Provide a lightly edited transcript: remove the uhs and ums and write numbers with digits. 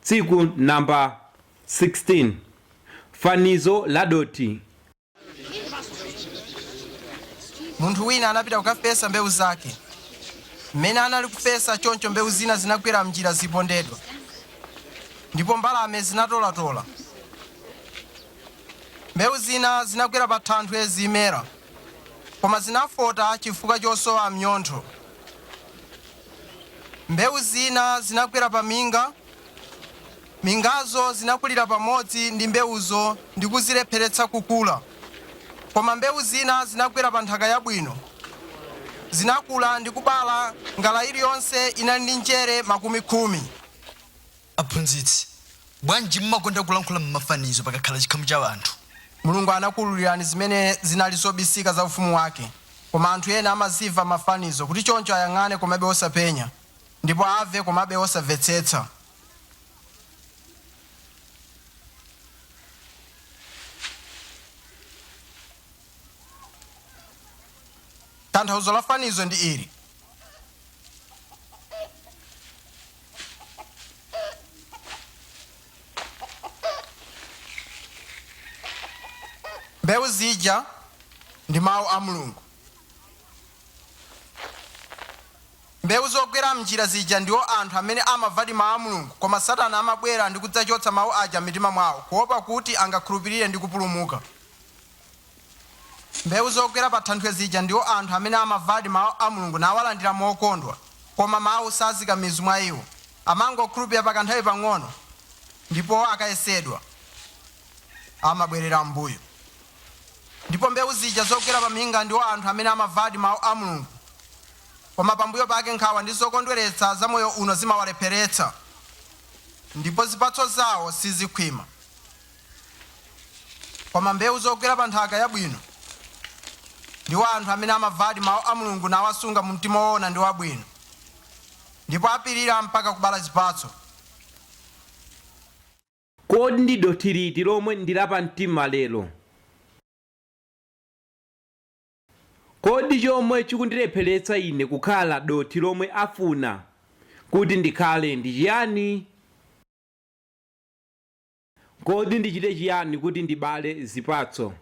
Tsiku namba 16. Fanizo la dothi. Munthu wina anapita kukafesa mbewu zake. Mmene anali kufesa choncho mbewu zina zinagwera m'njira zipondedwa, ndipo mbalame zinatolatola. Mbewu zina zinagwera pa thanthwe zimera, koma zinafota chifukwa chosowa mnyontho. Mbewu zina zinagwera pa minga, mingazo zinakulira pamodzi ndi mbewuzo ndi kuzilepheretsa kukula. Koma mbewu zina zinagwera pa nthaka yabwino, zinakula ndi kubala ngala iliyonse inali ndi njere 10. Aphunzitsi, bwanji mumakonda kulankhula m'mafanizo pakakhala chikhamu cha anthu? Mulungu anakuwululirani zimene zinali zobisika za ufumu wake, koma anthu ena amazimva mafanizo, kuti choncho ayang'ane komabe osapenya, ndipo amve komabe osamvetsetsa. Tanthauzo la fanizo ndi ili. Mbewu zija ndi mawu a Mulungu. Mbewu zogwera m'njira zija ndiwo anthu amene amamvadi mawu a Mulungu, koma Satana amabwera ndi kudzachotsa mawu aja m'mitima mwawo, kuopa kuti angakhulupirire ndi kupulumuka. Mbewu zogwera pa thanthwe zija ndiwo anthu amene amamvadi mawu a Mulungu nawalandira mokondwa, koma mawu sazika mizu mwa iwo. Amangokhulupirira pa kanthawi pang'ono, ndipo akayesedwa, amabwerera m'mbuyo. Ndipo mbewu zija zogwera pa minga ndiwo anthu amene amamvadi mawu a Mulungu, koma pambuyo pake nkhawa ndi zokondweretsa za moyo uno zimawalepheretsa, ndipo zipatso zawo sizikhwima. Koma mbewu zogwera pa nthaka yabwino ndiwo anthu amene amamvadi mawu a Mulungu nawasunga mu mtima woona ndi wabwino, ndipo apirira mpaka kubala zipatso. Kodi ndi dothi liti lomwe ndi lapamtima lero? Kodi chomwe chikundilepheretsa ine kukhala dothi lomwe afuna kuti ndikhale ndi chiyani? Kodi ndichite chiyani kuti ndibale zipatso?